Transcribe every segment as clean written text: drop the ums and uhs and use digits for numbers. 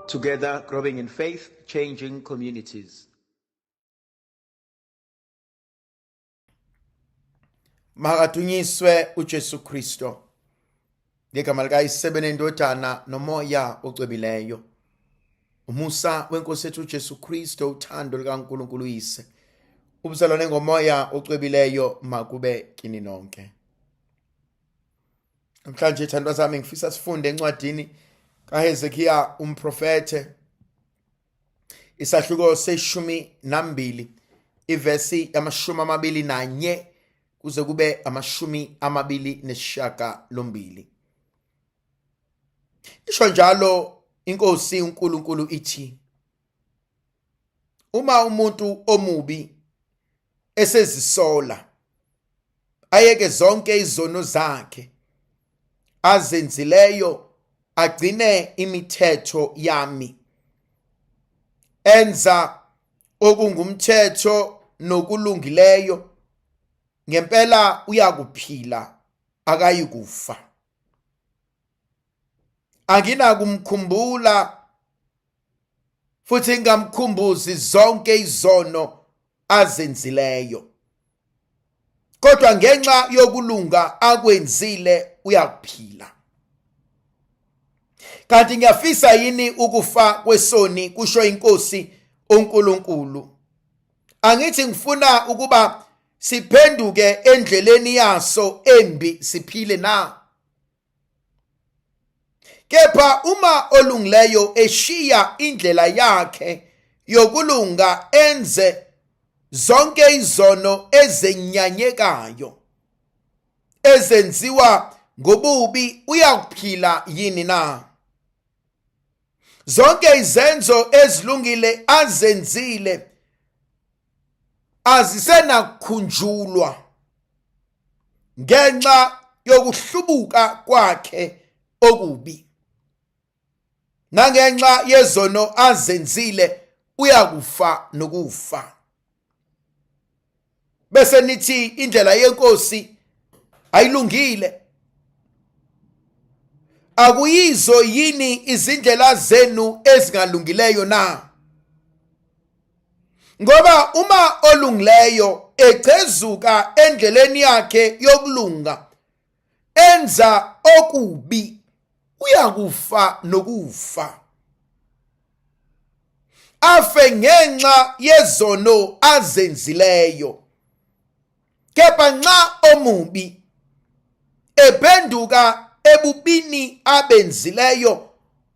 Together, growing in faith, changing communities. Makadunyiswe uJesu Kristo. Ngegama likaYise nendodana nomoya ocwebileyo. Umusa wenkosi ethu uJesu Kristo, uthando likaNkulunkulu uYise. Ubuzalwane ngomoya ocwebileyo makube kini nonke. Namhlanje thandwa zami ngifisa sifunde encwadini kaHezekiya umprofethe isahluko seshumi nambili ivesi yamashumi amabili nanye kuze kube amashumi amabili nesishiyagalombili. Isho njalo inkosi uNkulunkulu ithi uma umuntu omubi esezisola ayeke zonke izono zakhe azenzileyo agcine imithetho yami enza okungumthetho nokulungileyo ngempela uyakuphila akayikufa anginakumkhumbula futhi ngingamkhumbuzi zonke izono azenzileyo kodwa ngenxa yokulunga akwenzile uyakuphila kanti ngiyafisa yini ukufa kwesoni kusho inkosi uNkulunkulu angithi ngifuna ukuba siphenduke endleleni yaso embi siphile na Kepha uma olungileyo eshiya indlela yakhe yokulunga enze zonke izono ezenyanyekayo ezenziwa ngobubi uyakuphila yini na? Zonke izenzo ezilungile azenzile azisenakukhunjulwa ngenxa yokuhlubuka kwakhe okubi nangenxa yezono azenzile uyakufa nokufa bese nithi indlela yenkosi ayilungile akuyizo yini izindlela zenu ezingalungileyo na ngoba uma olungileyo echezuka endleleni yakhe yokulunga enza okubi uyakufa nokufa afe ngenxa yezono azenzileyo kepha nxa omubi ephenduka ebubini abenzileyo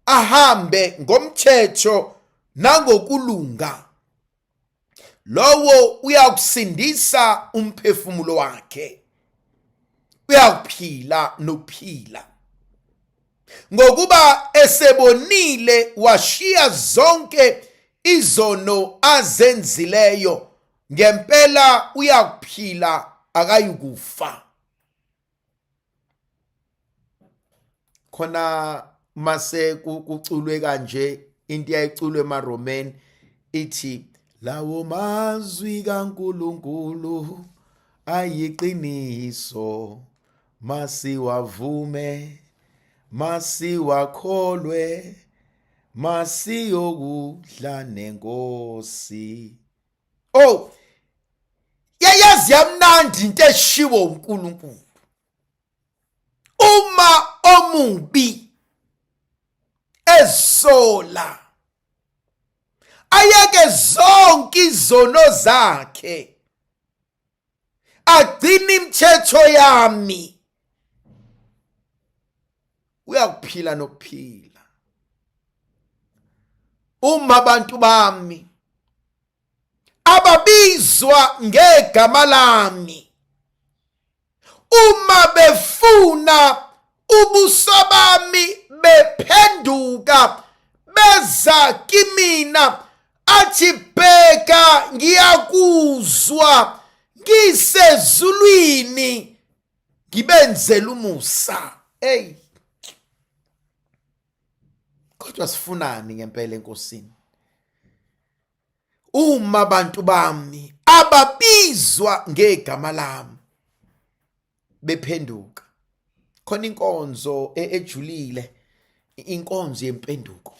ahambe ngomthetho nangokulunga lowo uyakusindisa umphefumulo wakhe uyakuphila nokuphila ngokuba esebonile washiya zonke izono azenzileyo ngempela uyakuphila akayikufa khona mase kuculwe kanje into yayiculwe emaRomeni ithi lawo mazwi kaNkuluNkulu ayiqiniso masiwavume masiwakholwe masiyokudla nenkosi oh yayazi yamnandi into eshiwo uNkulunkulu uma omubi esola ayeke zonke izono zakhe agcine imithetho yami uyakuphila nokuphila uma abantu bami ababizwa ngegama lami uma befuna ubuso bami bephenduka beza kimina athi bheka ngiyakuzwa ngisezulwini ngibenzela umusa hey kodwa sifunani ngempela enkosini uma abantu bami ababizwa ngegama lami bephenduka khona inkonzo e-, ejulile inkonzo yempenduko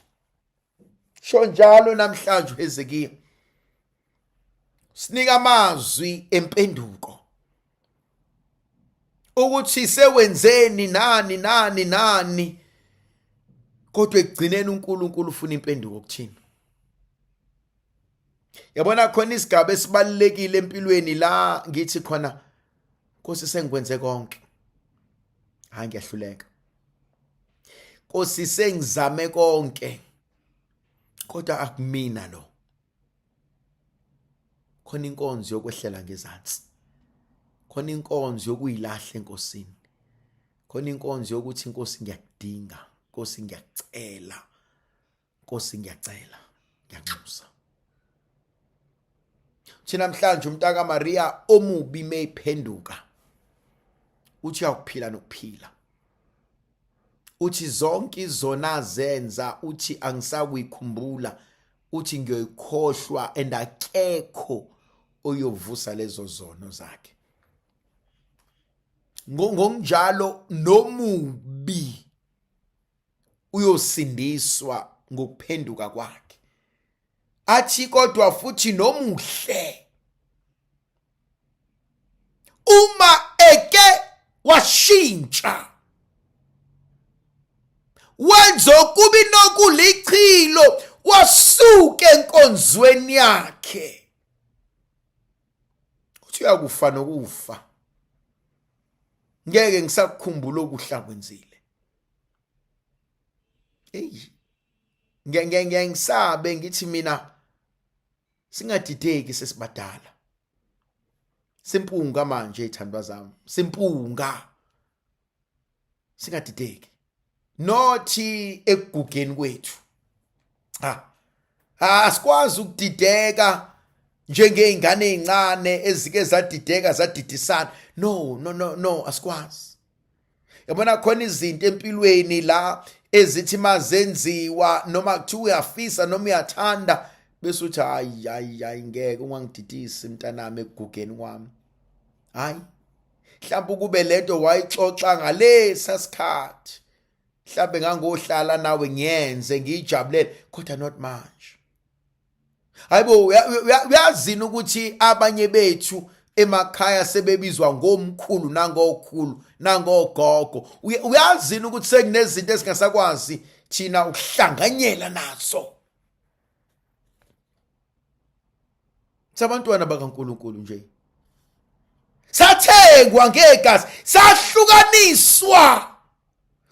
Sho njalo namhlanje uHezekiya. Sinika amazwi empenduko. Ukuthi sewenzeni nani nani nani. Kodwa ekugcineni uNkulunkulu ufuna impenduko kuthina. Yabona khona isigaba esibalulekile empilweni la ngithi khona Nkosi sengikwenze konke. Hayi ngiyahluleka. Nkosi sengizame konke. Kodwa akumina lo. Khona inkonzo yokwehlela ngezansi. Khona inkonzo yokuyilahla enkosini. Khona inkonzo yokuthi inkosi ngiyakudinga, Nkosi ngiyakucela. Nkosi ngiyacela ngiyanxusa uthi namhlanje umntaka Maria omubi meyiphenduka uthi uyakuphila nokuphila uthi zonke izona zenza uthi angisakuyikhumbula uthi ngiyoyikhohlwa and akekho oyovusa lezo zono zakhe ngokunjalo nomubi uyosindiswa ngokuphenduka kwakhe athi kodwa futhi nomuhle uma eke washintsha wenza okubi nokulichilo wasuka enkonzweni yakhe uthi uyakufa nokufa ngeke ngisakukhumbula okuhle akwenzile Eyi ngiyaye ngisabe ngithi mina singadideki sesibadala. Simpunga manje ithandwa zami. Simpunga. Singadideki. Nothi ekugugeni kwethu. Ha. Asikwazi ukudideka njengey'ngane ey'ncane ezike zadideka zadidisana. No, no, no, no, asikwazi. Yabona khona izinto empilweni la ezithi mazenziwa noma kuthiwa uyafisa noma uyathanda bese uthi hayi hayi hayi ngeke ungangididisi mntanami ekugugeni kwami. Hayi. Mhlawumbe ukube lento wayixoxa ngalesa sikhathi. Mhlawumbe ngangohlala nawe ngiyenze ngiyijabulele kodwa not manje. Hayibo uyazini ukuthi abanye bethu emakhaya sebebizwa ngomkhulu nangokhulu nangogogo uyazini ukuthi sekunezinto esingasakwazi thina ukuhlanganyela nazo sabantwana bakaNkuluNkulu nje sathengwa ngegazi sahlukaniswa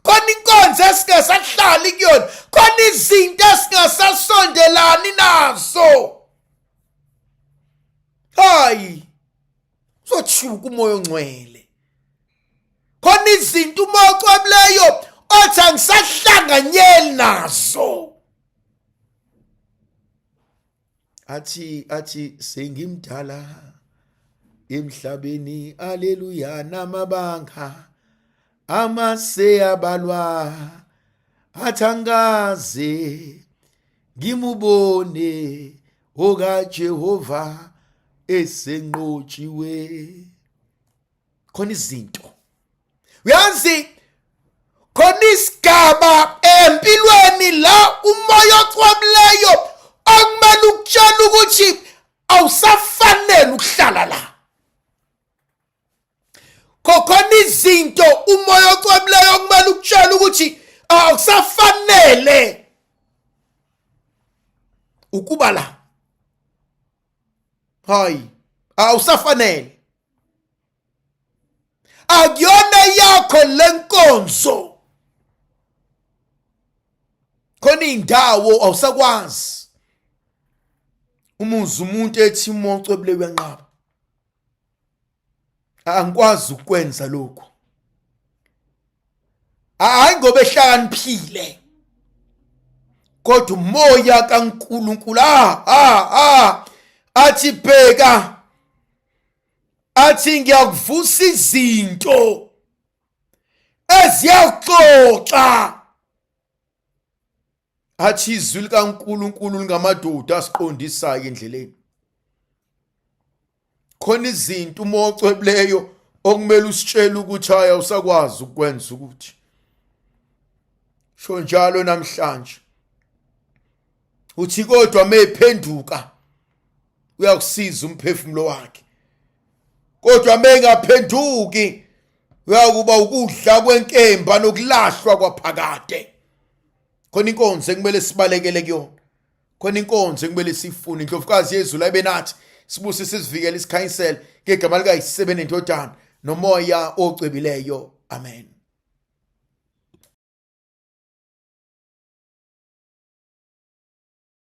khona inkonzo esingasahlali kuyona khona izinto esingasasondelani nazo hayi uzothuka umoya ongcwele khona izinto umoya ocwebileyo othi angisahlanganyeli nazo athi athi sengimdala emhlabeni aleluya namabanga amase abalwa athi angaze ngimubone okaJehova esenqotshiwe khona izinto uyazi khona isigaba empilweni la umoya ocwamileyo okumele ukutshela ukuthi awusafanele ukuhlala la khokhona izinto umoya ocwamileyo okumele ukutshela ukuthi awusafanele ukuba la hayi awusafanele akuyona yakho lenkonzo khona indawo awusakwazi umuzi umuntu ethi umoco ebule uyanqaba angikwazi ukwenza lokhu hayi ngoba ehlakaniphile kodwa umoya kaNkuluNkulu ah ah ah athi bheka athi ngiyakuvusa izinto eziyakuxoxa athi izwi likaNkuluNkulu lingamadoda asiqondisayo endleleni khona izinto uma ocwebuleyo okumele usitshele ukuthi hayi awusakwazi ukwenza ukuthi sho njalo namhlanje. Uthi kodwa mephenduka uyakusiza umphefumulo wakhe, kodwa mengaphenduki uyakuba ukudla kwenkemba nokulahlwa kwaphakade. Khona inkonzo ekumele sibalekele kuyona, khona inkonzo ekumele sifune. Indlovukazi yezulu ayibe nathi, sibuse, sizivikele, isikhanyisele ngegama likaYise nendodana nomoya ocwebileyo. Amen.